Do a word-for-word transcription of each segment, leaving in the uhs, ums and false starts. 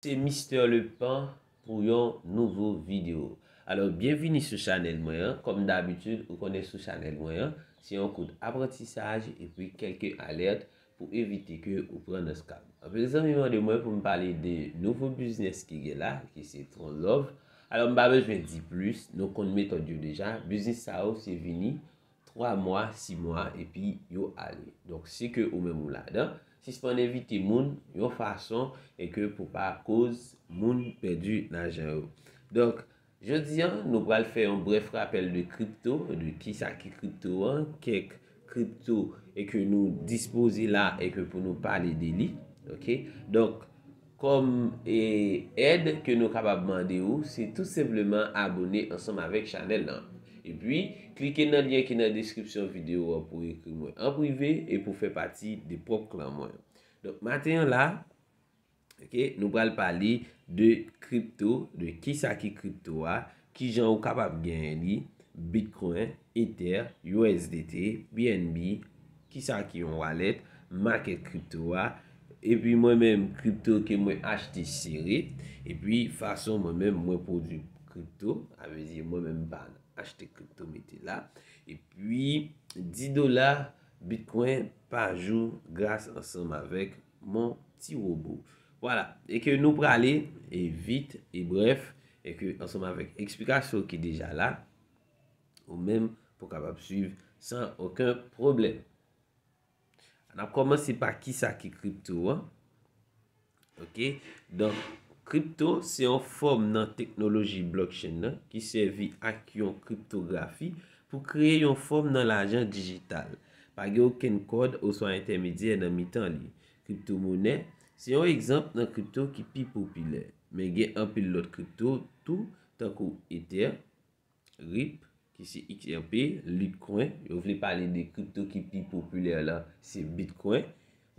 Se Mister Lepan pou yon nouvo videyo. Alò, byenvini sou chanèl mwen an. Kòm dabitid, ou konnen sou chanèl mwen an, se yon kout aprantisaj epi kèlke alèt pou evite ke ou pran nan scam. Anpil zanmi mande mwen pou m pale de nouvo biznis ki gen la, ki se Tron Love. Alò, m pa bezwen di plis, nou konn metòd yo deja. Biznis sa yo se vini twa mwa, sis mwa, epi yo ale. Donk, si ke ou menm ou ladan, sispann envite moun yon fason e ke pou pa koz moun pèdi lajan yo. Donk, jodi an, nou pral fè yon brèf rapèl de kripto, de kisa ki kripto an, kèk kripto e ke nou dispoze la e ke pou nou pale de li. Oke? Donk, kòm e, èd ke nou kapab mande ou, se tou senpleman abone ansanm avèk chanèl lan. Epi, klike nan lyen ki nan deskripsyon videyo an pou ekri mwen an prive e pou fè pati de pwòp klan mwen. Donk, maten an la, oke, nou pral pale de kripto, de kisa ki kripto a, kijan ou kapab genyen li, Bitcoin, Ether, U S D T, B N B, kisa ki yon wallet, market kripto a, epi mwen menm kripto ke mwen achte sere, epi fason mwen menm mwen pwodui kripto, sa vle di mwen menm m pa achte kripto mete la, epi dis dola Bitcoin pa jou gras ansanm avèk mon ti wobo. Vwala, e ke nou prale e vit e brèf, e ke ansanm avèk eksplikasyon ki deja la, ou menm pou kapab swiv san okenn pwoblèm. N ap kòmanse pa kisa ki kripto an. Oke? Donk, kripto se yon fòm nan teknoloji blockchain nan ki sèvi ak yon kriptografi pou kreye yon fòm nan lajan dijital. Pa gen okenn kòd oswa entèmedyè nan mitan li. Kriptomonè se yon egzanp nan kripto ki pi popilè, men gen anpil lòt kripto tou, tankou Ether, R I P, ki se X R P, Litecoin, yo vle pale de kripto ki pi popilè la, se Bitcoin,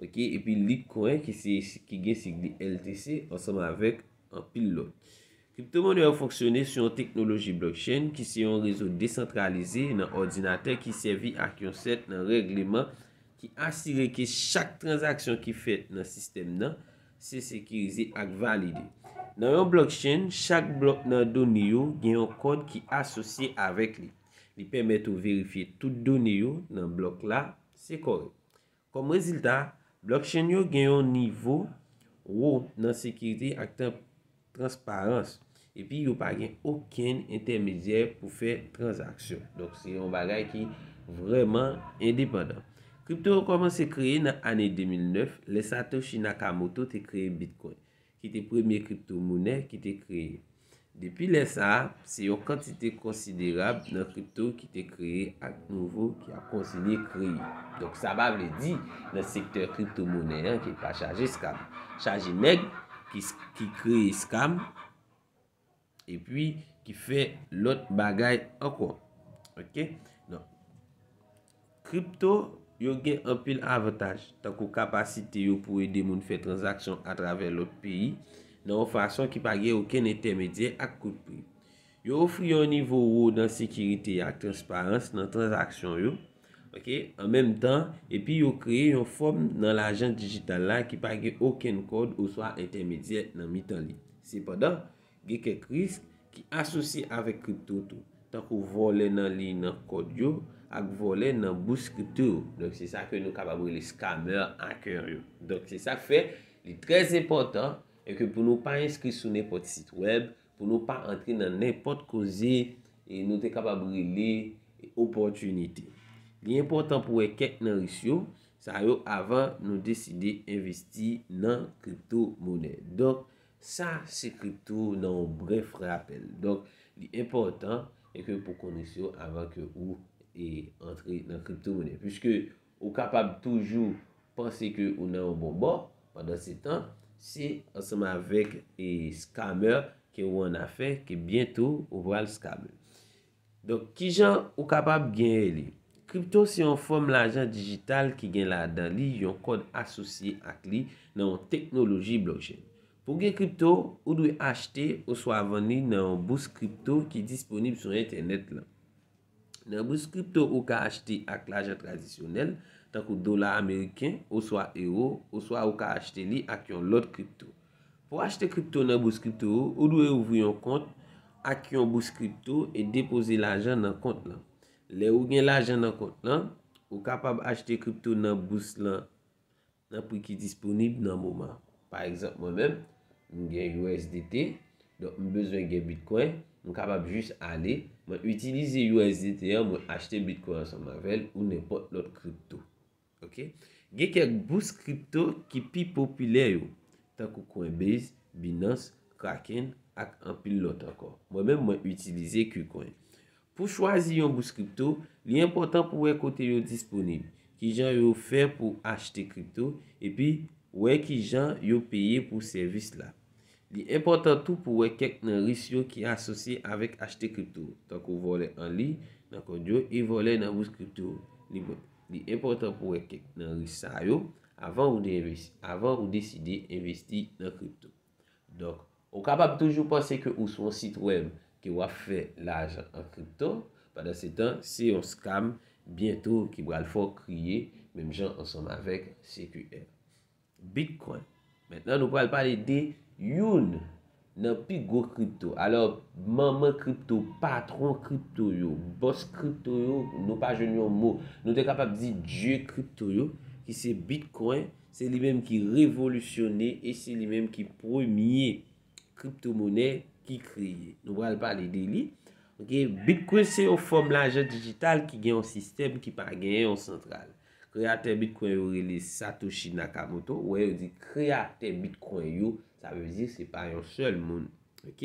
oke, epi Litecoin, ki se, ki gen sig li L T C, ansanm avèk anpil lòt. Kriptomonè yo fonksyone sou yon teknoloji blockchain ki se yon rezo desantralize nan òdinatè ki sèvi ak yon sèt nan règleman ki asire ke chak tranzaksyon ki fèt nan sistèm nan se sekirize ak valide. Nan yon blockchain, chak blòk nan done yo gen yon kòd ki asosye avèk li. Li pèmèt ou verifye tout done yo nan blòk la se kòrèk. Kòm rezilta, blockchain yo gen yon nivo wo nan sekirite ak tan-, transparans, epi yo pa gen okenn entèmedyè pou fè tranzaksyon. Donk, se yon bagay ki vrèman endepandan. Kripto yo kòmanse kreye nan ane de mil nèf, lè Satoshi Nakamoto te kreye Bitcoin, ki te premye kriptomonè ki te kreye. Depi lè sa a, se yon kantite konsiderab nan kripto ki te kreye ak nouvo ki ap kontinye kreye. Donk, sa pa vle di nan sektè kriptomonè an ke pa chaje scam. Chaje nèg ki, ki kreye scam, epi ki fè lòt bagay ankò. Oke? Donk, kripto yo gen anpil avantaj, tankou kapasite yo pou ede moun fè tranzaksyon atravè lòt peyi, nan yon fason ki pa gen okenn entèmedyè ak kout pri. Yo ofri yon nivo wo nan sekirite ak transparans nan tranzaksyon yo. Oke? An menm tan, epi yo kreye yon fòm nan lajan dijital la ki pa gen okenn kòd oswa entèmedyè nan mitan li. Sepandan, gen kèk risk ki asosye avèk kripto tou, tankou vòlè nan liy nan kòd yo ak vòlè nan bous kripto yo. Donk, se sa ke nou kapab rele scammer, hacker yo. Donk, se sa k fè li trè enpòtan e ke pou nou pa enskri sou nenpòt sit wèb, pou nou pa antre nan nenpòt koze e nou te kapab rele opòtinite. Li enpòtan pou wè kèk nan risk yo, sa yo avan nou deside envesti nan kriptomonè. Donk, sa se kripto nan yon brèf rapèl. Donk, li enpòtan e ke pou konnen yo avan ke ou e antre nan kriptomonè. Piske ou kapab toujou panse ke ou nan yon bon bò, pandan se tan, se ansanm avèk e scammer ke ou an afè, ke byento ou pral scammer. Donk, kijan ou kapab genyen li? Kripto se yon fòm lajan dijital ki gen ladan li yon kòd asosye ak li nan yon teknoloji blockchain. Pou gen kripto, ou dwe achte oswa vann li nan yon bous kripto ki disponib sou entènèt lan. Nan bous kripto, ou ka achte ak lajan tradisyonèl, tankou dola ameriken, oswa ewo, oswa ou ka achte li ak yon lòt kripto. Pou w achte kripto nan bous kripto, ou dwe ouvri yon kont ak yon bous kripto e depoze lajan nan kont lan. Lè ou gen lajan nan kont lan, ou kapab achte kripto nan bous lan nan pri ki disponib nan moman. Pa egzanp, mwen menm, m gen U S D T, donk m bezwen gen Bitcoin, m kapab jis ale, mwen itilize U S D T an, mwen achte Bitcoin ansanm avè l ou nenpòt lòt kripto. Ok? Gen kèk bous kripto ki pi popilè yo, tankou Coinbase, Binance, Kraken, ak anpil lòt ankò. Mwen menm, mwen itilize KuCoin. Pou chwazi yon bous kripto, li enpòtan pou wè kote yo disponib, kijan yo fè pou achte kripto, epi wè kijan yo peye pou sèvis la. Li enpòtan tou pou wè kèk nan risk yo ki asosye avèk achte kripto, tankou vòlè an liy nan kòd yo e vòlè nan bous kripto. Li, li enpòtan pou wè kèk nan risk sa yo avan ou de envesti, avan ou deside envesti nan kripto. Donk, ou kapab toujou panse ke ou sou yon sit wèb ke w ap fè lajan an kripto, pandan se tan, se yon scam byento ki pral fè w kriye, menm jan ansanm avèk C Q R. Bitcoin. Mentnan, nou pral pale de youn nan pi gwo kripto. Alò, manman kripto, patwon kripto yo, bòs kripto yo, nou pa jwenn yon mo. Nou te kapab di dye kripto yo, ki se Bitcoin, se li menm ki revolisyone e se li menm ki premye kriptomonè ki kreye. Nou pral pale de li. Ok, Bitcoin se yon fòm lajan dijital ki gen yon sistèm ki pa genyen yon santral. Kreyatè Bitcoin yo rele Satoshi Nakamoto. Ou wè yo di kreyatè Bitcoin yo, sa vle di se pa yon sèl moun. Ok?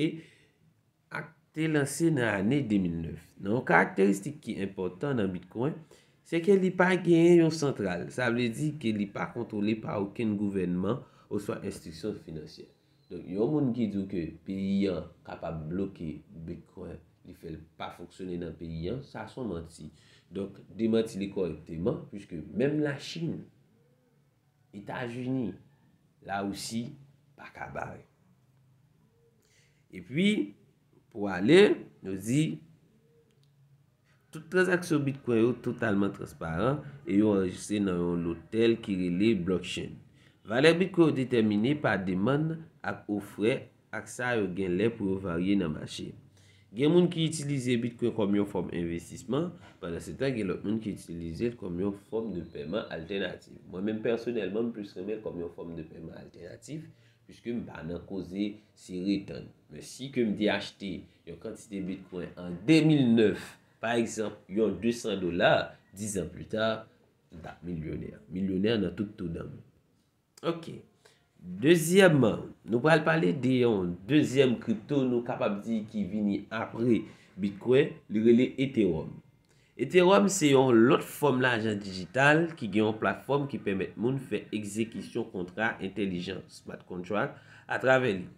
Ak te lanse nan ane de mil nèf. Nan yon karakteristik ki enpòtan nan Bitcoin, se ke li pa genyen yon santral. Sa vle di ke li pa kontwole pa okenn gouvènman oswa enstitisyon finansyè. Donk, yon moun ki di w ke peyi an kapab bloke Bitcoin, li fè l pa fonksyone nan peyi an, sa se yon manti. Donk, demanti li kòrèkteman, piske menm Lachin, Etazini, Larisi pa ka bare. Epi, pou ale, nou di, tout tranzaksyon Bitcoin yo totalman transparan e yo anrejistre nan yon lotèl ki rele blockchain. Valè Bitcoin yo detèmine pa demann ak ofè ak sa yo gen lè pou yo varye nan mache. Gen moun ki itilize Bitcoin kòm yon fòm envestisman, pandan se tan gen lòt moun ki itilize l kòm yon fòm de pèman altènatif. Mwen menm pèsonèlman, m plis renmen l kòm yon fòm de pèman altènatif, piske m pa nan koze sere tann. Men si ke m te achte yon kantite Bitcoin an de mil nèf, pa egzanp, yon de san dola, diz an pli ta, m t ap milyonè. Milyonè nan tout toudan m. Ok. Dezyèmman, nou pral pale de yon dezyèm kripto nou kapab di ki vini apre Bitcoin, li rele Ethereum. Ethereum se yon lòt fòm lajan dijital ki gen yon platfòm ki pèmèt moun fè egzekisyon kontra entèlijan, smart contract, atravè li.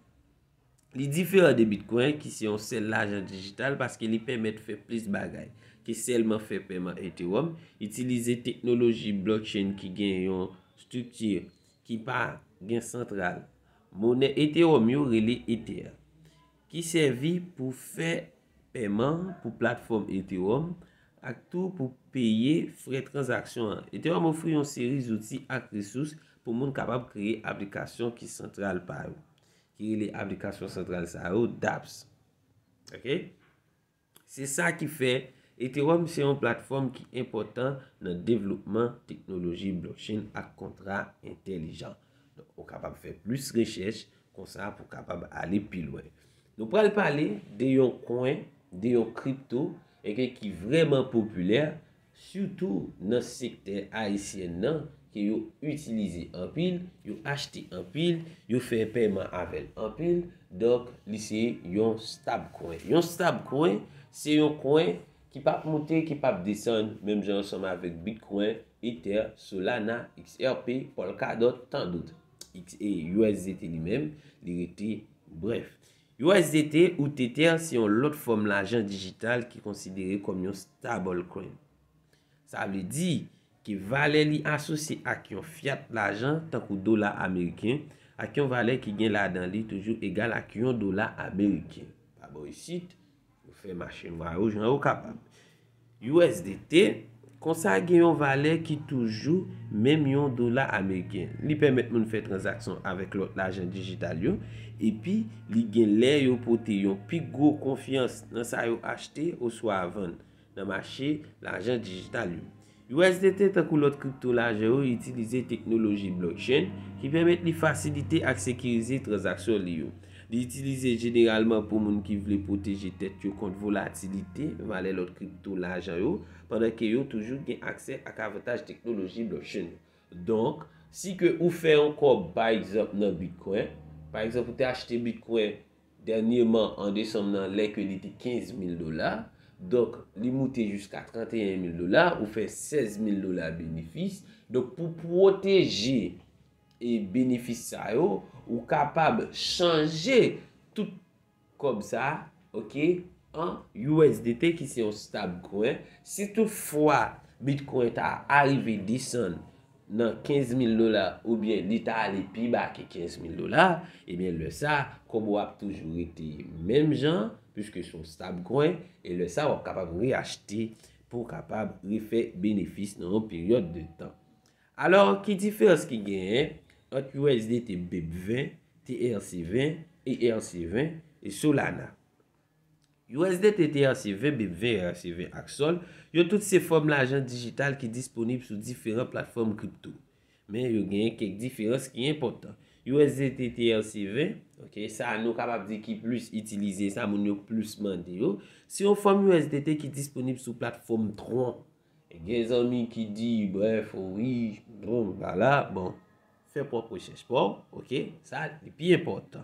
Li diferan de Bitcoin, ki se yon sèl lajan dijital, paske li pèmèt fè plis bagay ke sèlman fè pèman Ethereum, itilize teknoloji blockchain ki gen yon estrikti ki pa gen santral. Monè Ethereum yo rele Ether, ki sèvi pou fè pèman pou platfòm Ethereum ak tou pou peye frè tranzaksyon an. Ethereum ofri yon seri zouti ak resous pou moun kapab kreye aplikasyon ki santral pa yo, ki rele aplikasyon santral sa yo dApps. Ok? Se sa ki fè Ethereum se yon platfòm ki enpòtan nan devlopman teknoloji blockchain ak kontra entèlijan. Donk, ou kapab fè plis rechèch konsa pou kapab ale pi lwen. Nou pral pale de yon kwen, de yon kripto, enke ki vrèman popilè, sitou nan sektè ayisyen nan, ke yo itilize anpil, yo achte anpil, yo fè pèman avè l anpil. Donk, li se yon stablecoin. Yon stablecoin, se yon kwen ki p ap moute, ki p ap desann, menm jan ansanm avèk Bitcoin, Ether, Solana, X R P, Polkadot, tandout. X, e U S D T li menm, li rete, brèf. U S D T ou Tether se yon lòt fòm lajan dijital ki konsidere kòm yon stablecoin. Sa vle di ke valè li asosye ak yon fiat lajan, tankou dola ameriken, ak yon valè ki gen ladan li toujou egal ak yon dola ameriken. Pa bò isit, yo fè mache nwa yo jan yo kapab. U S D T, Konsa gen yon valè ki toujou menm yon dola ameriken. Li pèmèt moun fè tranzaksyon avèk lòt lajan dijital yo, epi li gen lè yo pote yon pi gwo konfyans nan sa yo achte oswa vann nan mache lajan dijital yo. U S D T, tankou lòt kripto lajan yo, itilize teknoloji blockchain ki pèmèt li fasilite ak sekirize tranzaksyon li yo. Li itilize jeneralman pou moun ki vle pwoteje tèt yo kont volatilite valè lòt kripto lajan yo, pandan ke yo toujou gen aksè ak avantaj teknoloji blockchain yo. Donk, si ke ou fè yon kòb, pa egzanp, nan Bitcoin, pa egzanp, ou te achte Bitcoin dènyèman an desanm nan, lè ke li te kenz mil dola, donk, li moute jiska trannteyen mil dola, ou fè sèz mil dola benefis. Donk, pou pwoteje e benefis sa yo, ou kapab chanje tout kòb sa, ok, an U S D T ki se yon stablecoin. Si toutfwa Bitcoin ta arive desann nan kenz mil dola oubyen li ta ale pi ba ke kenz mil dola, ebyen lè sa, kòb ou ap toujou rete menm jan, piske se yon stablecoin, e lè sa w ap kapab reyachte pou w kapab refè benefis nan yon peryòd de tan. Alò, ki diferans ki genyen ant U S D T B E P ven, T R C ven, E R C ven e Solana? U S D T, T R C ven, B E P ven, E R C ven ak Sol, yo tout se fòm lajan dijital ki disponib sou diferan platfòm kripto. Men yo genyen kèk diferans ki enpòtan. U S D T, T R C ven, ok, sa nou kapab di ki plis itilize, sa moun yo plis mande yo, se yon fòm U S D T ki disponib sou platfòm Tron. Gen zanmi ki di, brèf, wi, bon, vwala, bon, fè pwòp rechèch pa w, ok? Sa, li pi enpòtan.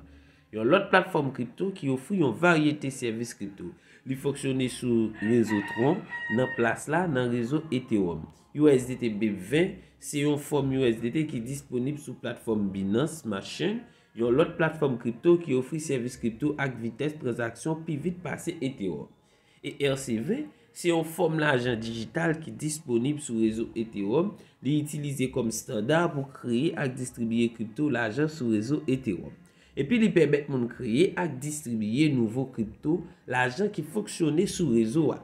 Yon lòt platfòm kripto ki ofri yon varyete sèvis kripto. Li fonksyone sou rezo Tron, nan plas la, nan rezo Ethereum. U S D T B E P ven, se yon fòm U S D T ki disponib sou platfòm Binance Smart Chain, yon lòt platfòm kripto ki ofri sèvis kripto ak vitès tranzaksyon pi vit pase Ethereum. E R C ven, se yon fòm lajan dijital ki disponib sou rezo Ethereum. Li itilize kòm estanda pou kreye ak distribiye kripto lajan sou rezo Ethereum. Epi li pèmèt moun kreye ak distribiye nouvo kripto lajan ki fonksyone sou rezo a.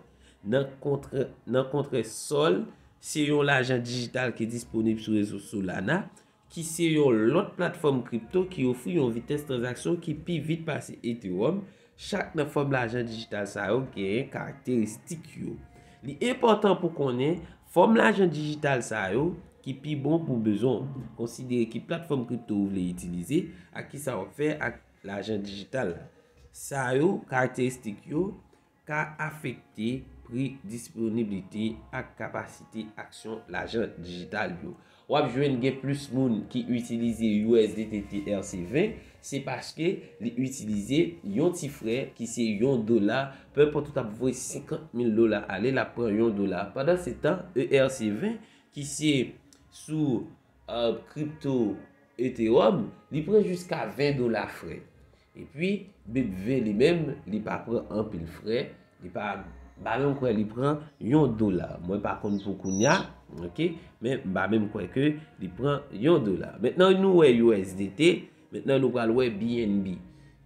Nan kontrè, nan kontrè Sol, se yon lajan dijital ki disponib sou rezo Solana, ki se yon lòt platfòm kripto ki ofri yon vitès tranzaksyon ki pi vit pase Ethereum. Chak nan fòm lajan dijital sa yo genyen karakteristik yo. Li enpòtan pou konnen fòm lajan dijital sa yo ki pi bon pou bezwen w. Konsidere ki platfòm kripto ou vle itilize ak kisa w ap fè ak lajan dijital la. Sa yo, karakteristik yo, ka afekte pri, disponiblite ak kapasite aksyon lajan dijital yo. W ap jwenn gen plis moun ki itilize U S D T T R C ven, se paske li itilize yon ti frè ki se yon dola, penpòt ou t ap voye senkant mil dola ale, l ap pran yon dola. Pandansetan, E R C ven, ki se sou, euh, kripto Ethereum, li pran jiska ven dola frè. Epi, B E P ven li menm, li pa pran anpil frè, li pa, m pa menm kwè li pran yon dola. Mwen pa konn pou kounya, ok? Men m pa menm kwè ke li pran yon dola. Mentnan nou wè U S D T, mentnan nou pral wè B N B.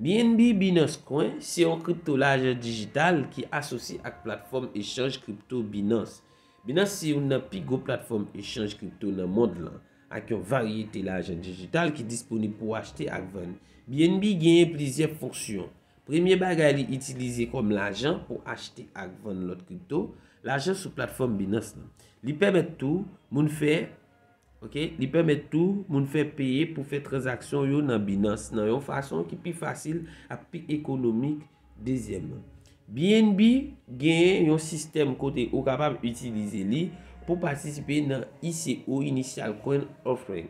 B N B, Binance Coin, se yon kripto lajan dijital ki asosye ak platfòm echanj kripto Binance. Binance se youn nan pi gwo platfòm echanj kripto nan mond lan, ak yon varyete lajan dijital ki disponib pou achte ak vann. B N B genyen plizyè fonksyon. Premye bagay li itilize kòm lajan pou achte ak vann lòt kripto, lajan sou platfòm Binance lan. Li pèmèt tou moun fè, ok, li pèmèt tou moun fè peye pou fè tranzaksyon yo nan Binance nan yon fason ki pi fasil ak pi ekonomik. Dezyèmman, B N B genyen yon sistèm kote ou kapab itilize li pou patisipe nan I C O, Initial Coin Offering,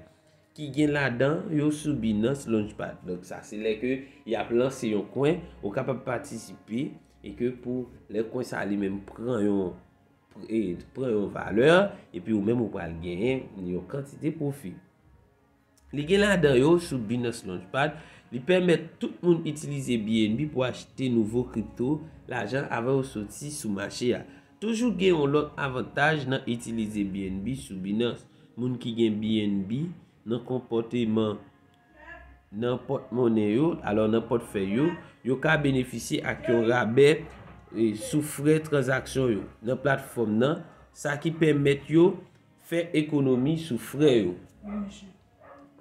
ki gen ladan yo sou Binance Launchpad. Donk sa se lè ke y ap lanse yon coin, ou kapab patisipe e ke pou lè coin sa li menm pran yon, e, pran yon valè, epi ou menm ou pral genyen yon kantite pwofi. Li gen ladan yo sou Binance Launchpad, li pèmèt tout moun itilize B N B pou achte nouvo kripto lajan avan yo soti sou mache a. Toujou gen yon lòt avantaj nan itilize B N B sou Binance. Moun ki gen B N B nan konpòteman, nan pòtmonnen yo, alò nan pòtfèy yo, yo ka benefisye ak yon rabè, e, sou frè tranzaksyon yo nan platfòm nan, Sa ki pèmèt yo fè ekonomi sou frè yo.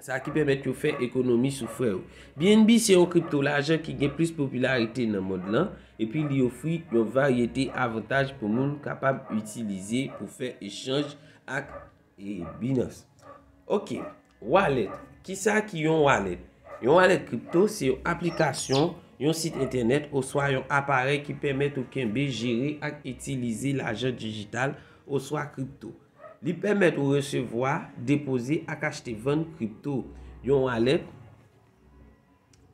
Sa ki pèmèt yo fè ekonomi sou frè yo. B N B se yon kripto lajan ki gen plis popilarite nan mond lan, epi li ofri yon varyete avantaj pou moun kapab itilize pou fè echanj ak e, Binance. Ok, wallet. Kisa ki yon wallet? Yon wallet kripto se yon aplikasyon, yon sit entènèt oswa yon aparèy ki pèmèt ou kenbe, jere ak itilize lajan dijital oswa kripto. Li pèmèt ou resevwa, depoze ak achte vann kripto. Yon wallet,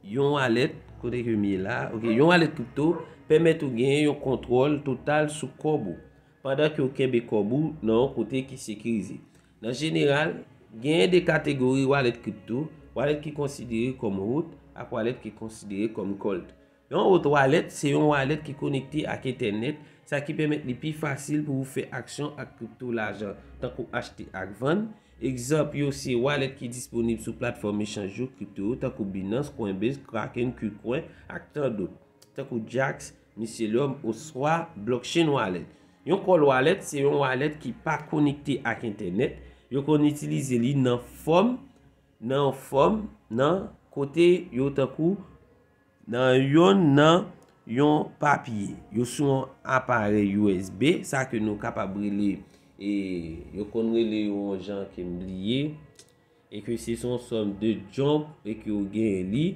yon wallet, kote ke m ye la, ok, yon wallet kripto pèmèt ou genyen yon kontwòl total sou kòb ou, pandan ke w kenbe kòb ou nan yon kote ki sekirize. Nan jeneral, genyen de kategori wallet kripto, wallet ki konsidere kòm hot ak wallet ki konsidere kòm cold. Yon hot wallet se yon wallet ki konekte ak entènèt, sa ki pèmèt li pi fasil pou ou fè aksyon ak kripto lajan, tankou achte ak vann. Egzanp yo se wallet ki disponib sou platfòm echanj yo kripto yo, tankou Binance, Coinbase, Kraken, KuCoin, ak tan dòt, tankou Jaxx, Mycelium, oswa Blockchain Wallet. Yon cold wallet se yon wallet ki pa konekte ak entènèt. Yo konn itilize li nan fòm, nan yon fòm, nan kote yo tankou nan yonn nan yon papye. Yo sou yon aparèy U S B, sa ke nou kapab rele, e, yo konn rele yo yon jan ke m bliye, e ke se yon sòm de junk, e ke yo genyen li.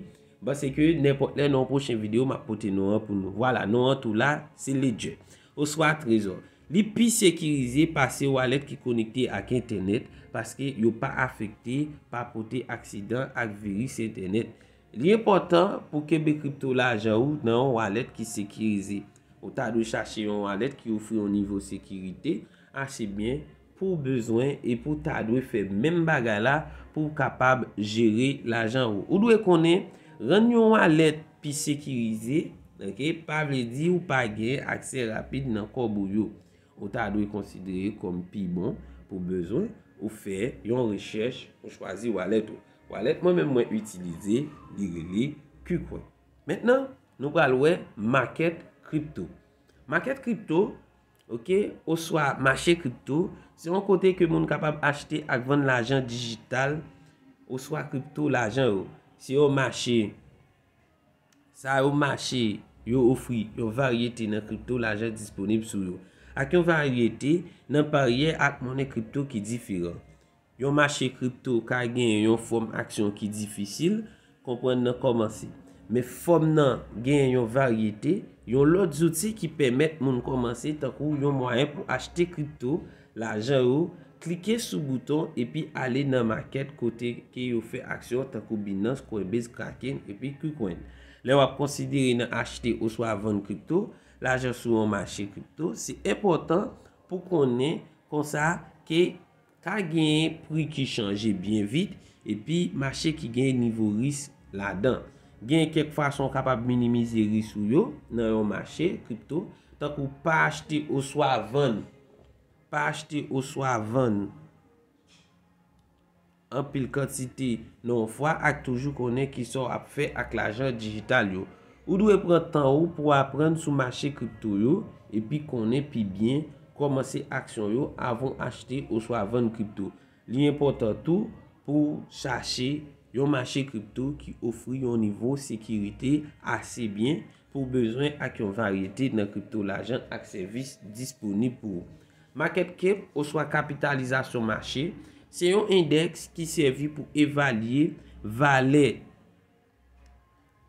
M panse ke nenpòt lè nan yon pwochen videyo, m ap pote non an pou nou. Vwala, non an tou la, se Ledger, oswa Trezò. Li pi sekirize pase wallet ki konekte ak entènèt, paske yo pa afekte pa pote aksidan ak viris entènèt. Li enpòtan pou kenbe kripto lajan ou nan yon wallet ki sekirize. Ou ta dwe chache yon wallet ki ofri yon nivo sekirite ase byen pou w bezwen, e pou w ta dwe fè menm bagay la pou w kapab jere lajan ou. Ou dwe konnen, rann yon wallet pi sekirize, ok, pa vle di ou pa gen aksè rapid nan kòb ou yo. Ou ta dwe konsidere kòm pi bon pou bezwen ou fè yon rechèch, ou chwazi wallet ou. Wallet mwen menm mwen itilize, li rele KuCoin. Mentnan, nou pral wè maket kripto. Maket kripto, ok, oswa mache kripto, se yon kote ke moun kapab achte ak vann lajan dijital oswa kripto lajan yo. Se yon mache, sa yo mache, yo ofri yon varyete nan kripto lajan disponib sou yo, ak yon varyete nan paryè ak monnen kripto ki diferan. Yon mache kripto ka genyen yon fòm aksyon ki difisil konprann nan kòmanse, men fòm nan genyen yon varyete, yon lòt zouti ki pèmèt moun kòmanse tankou yon mwayen pou achte kripto lajan yo, klike sou bouton epi ale nan maket kote ke yo fè aksyon tankou Binance, Coinbase, Kraken epi KuCoin. Lè w ap konsidere nan achte oswa vann kripto lajan sou yon mache kripto, se enpòtan pou konnen konsa ke ka genyen pri ki chanje byen vit, epi mache ki gen nivo risk ladan. Gen kèk fason w kapab minimize risk ou yo nan yon mache kripto, tankou pa achte oswa vann, pa achte oswa vann anpil kantite nan yon fwa, ak toujou konnen kisa w ap fè ak lajan dijital yo. Ou dwe pran tan ou pou aprann sou mache kripto yo, epi konnen pi byen kòmanse aksyon yo avan w achte oswa vann kripto. Li enpòtan tou pou w chache yon mache kripto ki ofri yon nivo sekirite ase byen pou w bezwen ak yon varyete nan kripto lajan ak sèvis disponib pou ou. Market cap oswa kapitalizasyon mache se yon endèks ki sèvi pou evalye valè,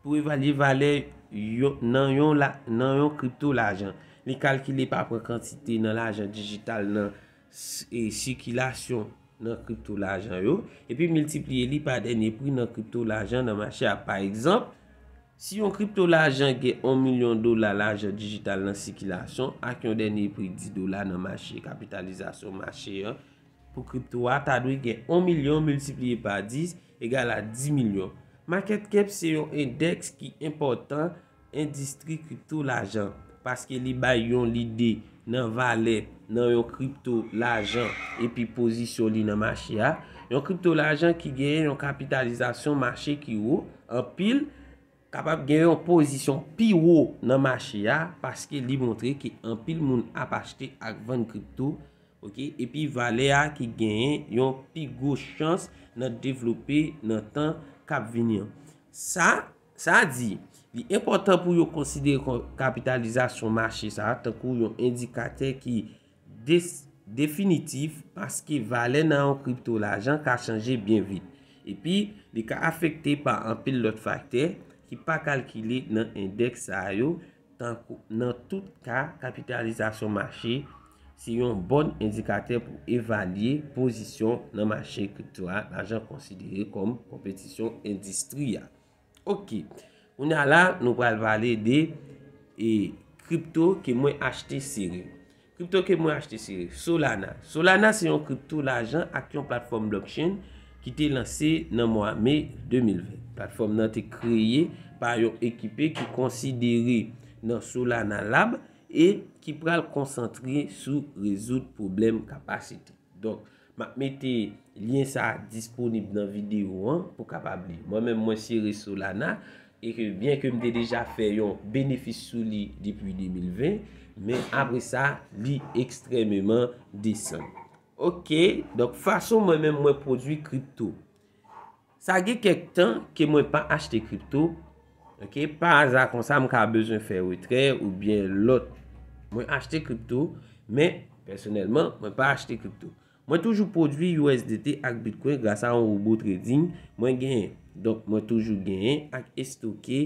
pou evalye valè yo, nan yon la, nan yon kripto lajan. Li kalkile pa pran kantite nan lajan dijital nan s-, e sikilasyon nan kripto lajan yo, epi miltipliye li pa dènye pri nan kripto lajan nan mache a. Pa egzanp, si yon kripto lajan gen yon milyon dola lajan dijital nan sikilasyon ak yon dènye pri dis dola nan mache kapitalizasyon mache an, pou kripto a ta dwe gen yon milyon miltipliye pa dis egal a dis milyon. Market cap se yon endèks ki enpòtan endistri kripto lajan, paske li bay yon lide nan valè nan yon kripto lajan epi pozisyon li nan mache a. Yon kripto lajan ki genyen yon kapitalizasyon mache ki wo anpil kapab gen yon pozisyon pi wo nan mache a, paske li montre ke anpil moun ap achte ak vann kripto Ok, epi valè a ki genyen yon pi gwo chans nan devlope nan tan k ap vini an. Sa, sa di, li enpòtan pou yo konsidere kon-, kapitalizasyon mache sa a tankou yon endikatè ki des-, definitif, paske valè nan yon kripto lajan ka chanje byen vit. Epi, li ka afekte pa anpil lòt faktè ki pa kalkile nan endèks sa yo. Tankou, nan tout ka, kapitalizasyon mache se yon bon endikatè pou evalye pozisyon nan mache kripto a, lajan konsidere kòm konpetisyon endistri a. Ok, kounye a la, nou pral pale de e, kripto ke mwen achte sere. Kripto ke mwen achte sere, Solana. Solana se yon kripto lajan ak yon platfòm blockchain ki te lanse nan mwa me de mil ven. Platfòm nan te kreye pa yon ekipe ki konsidere nan Solana Lab e ki pral konsantre sou rezoud pwoblèm kapasite. Donk, m ap mete lyen sa a disponib nan videyo an pou w kapab li. Mwen menm, mwen sere Solana e ke byen ke m te deja fè yon benefis sou li depi de mil ven, men apre sa, li ekstrèmeman desann. Ok, donk fason mwen menm mwen pwodui kripto. Sa gen kèk tan ke mwen pa achte kripto. Ok, pa aza konsa m ka bezwen fè retrè oubyen lòt. Mwen achte kripto, men pèsonèlman, mwen pa achte kripto. Mwen toujou pwodui U S D T ak Bitcoin gras a yon wobo trading mwen genyen. Donk, mwen toujou genyen ak estoke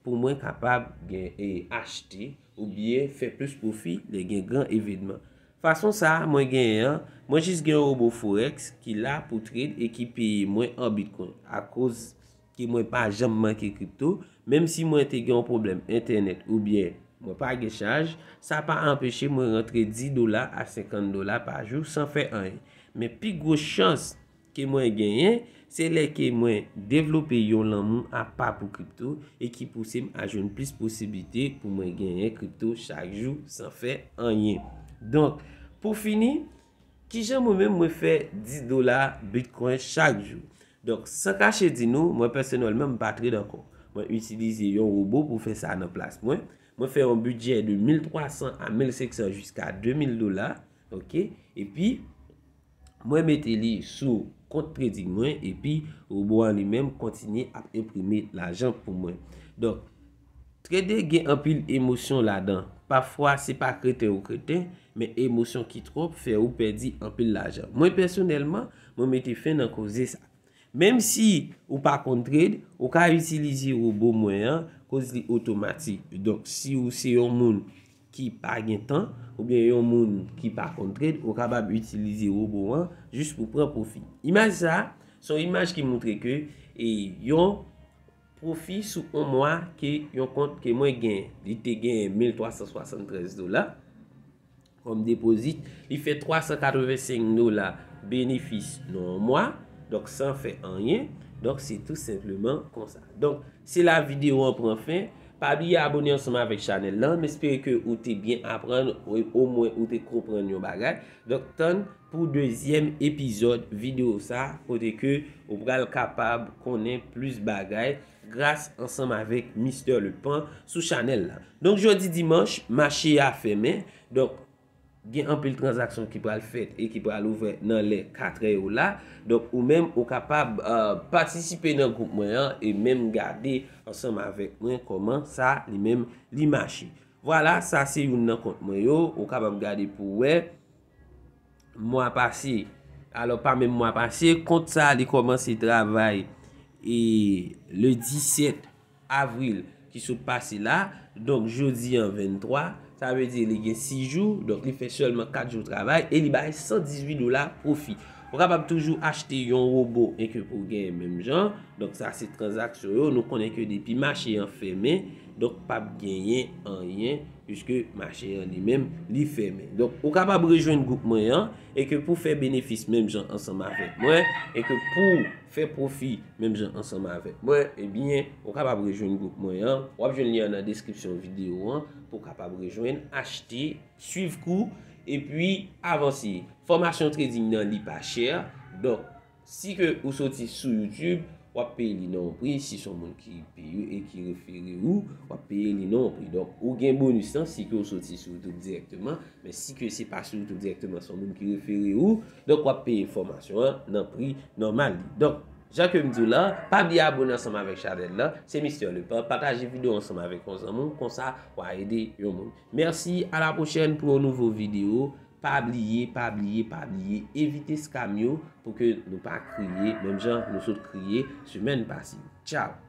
pou mwen kapab gen, e, achte oubyen fè plis pwofi lè gen gran evènman. Fason sa a mwen genyen an, mwen jis gen yon wobo Forex ki la pou trade e ki peye mwen an Bitcoin. Akoz ke mwen pa janm manke kripto, menm si mwen te gen yon pwoblèm entènèt oubyen mwen pa gen chaj, sa pa anpeche mwen rantre dis dola a senkant dola pa jou san fè anyen. Men pi gwo chans ke mwen genyen, se lè ke mwen devlope yon lanmou apa pou kripto e ki pouse m a jwenn plis posiblite pou mwen genyen kripto chak jou san fè anyen. Donk, pou fini, kijan mwen menm mwen fè dis dola Bitcoin chak jou? Donk, san kache di nou, mwen pèsonèlman, m pa trade ankò. Mwen itilize yon wobo pou fè sa nan plas mwen. Mwen fè yon bidjè de mil twa san a mil senk san jiska de mil dola. Ok? Epi, mwen mete li sou kont trading mwen, epi wobo an li menm kontinye ap enprime lajan pou mwen. Donk, trade gen anpil emosyon ladan. Pafwa, se pa kreten ou kreten, men emosyon ki twòp fè ou pèdi anpil lajan. Mwen, pèsonèlman, mwen mete fen nan koze sa. Menm si ou pa konn trade, ou ka itilize wobo mwen an, koz li otomatik. Donk, si ou se yon moun ki pa gen tan, oubyen yon moun ki pa konn trade, ou kapab itilize wobo an jis pou pran pwofi. Imaj sa a, se yon imaj ki montre ke, e, yon pwofi sou yon mwa ke yon kont ke mwen gen, li te gen mil twa san swasanntrèz dola kòm depozit, li fè twa san katrevensenk dola benefis nan yon mwa, donk san fè anyen, donk se tou senpleman konsa. Donk, se la videyo an pran fen. Pa bliye abone ansanm avèk chanèl lan. M espere ke ou te byen aprann, o-, omwen ou te konprann yon bagay. Donk, tann pou dezyèm epizòd videyo sa, kote ke ou pral kapab konnen plis bagay gras ansanm avèk Mister Lepan sou chanèl la. Donk, jodi dimanch, mache a fèmen. Donk, gen anpil tranzaksyon ki pral fèt e ki pral ouvè nan lè katrè yo la. Donk, ou menm, ou kapab, e, patisipe nan gwoup mwen an e menm gade ansanm avèk mwen kòman sa li menm li mache. Vwala, sa se youn nan kont mwen yo. Ou kapab gade pou wè. Mwa pase, alò, pa menm mwa pase, kont sa a li kòmanse travay e le disèt avril ki sot pase la. Donk, jodi an venntwa, sa vle di li gen sis jou, donk li fè sèlman kat jou travay e li bay san dizuit dola pwofi. Ou kapab toujou achte yon wobo e ke pou w genyen menm jan. Donk, sa se tranzaksyon yo. Nou konnen ke depi mache an fèmen, donk p ap genyen anyen, piske mache an li menm, li fèmen. Donk, ou kapab rejwenn gwoup mwen an, e ke pou fè benefis menm jan ansanm avèk mwen, e ke pou fè pwofi menm jan ansanm avèk mwen, ebyen, ou kapab rejwenn gwoup mwen an. W ap jwenn lyen an nan deskripsyon videyo an pou w kapab rejwenn, achte, swiv kou, epi avanse. Fòmasyon trading nan li pa chè. Donk, si ke ou soti sou YouTube, w ap peye li nan yon pri, si se yon moun ki peye w e ki refere ou, w ap peye peye li nan yon pri. Donk, ou gen bonis lan si ke w soti sou YouTube dirèkteman, men si ke se pa sou YouTube dirèkteman, se yon moun ki refere ou, donk w ap peye fòmasyon an nan pri nòmal li. Donk, jan ke m di w la, pa bliye abone ansanm avèk chanèl la, se Mister Lepant, pataje videyo ansanm avèk yon zanmi w, konsa w a ede yon moun. Mèsi, a la pwochèn pou yon nouvo videyo. Pa bliye, pa bliye, pa bliye, evite scam yo pou ke nou pa kriye, menm jan nou sot kriye semèn pase. Tchao!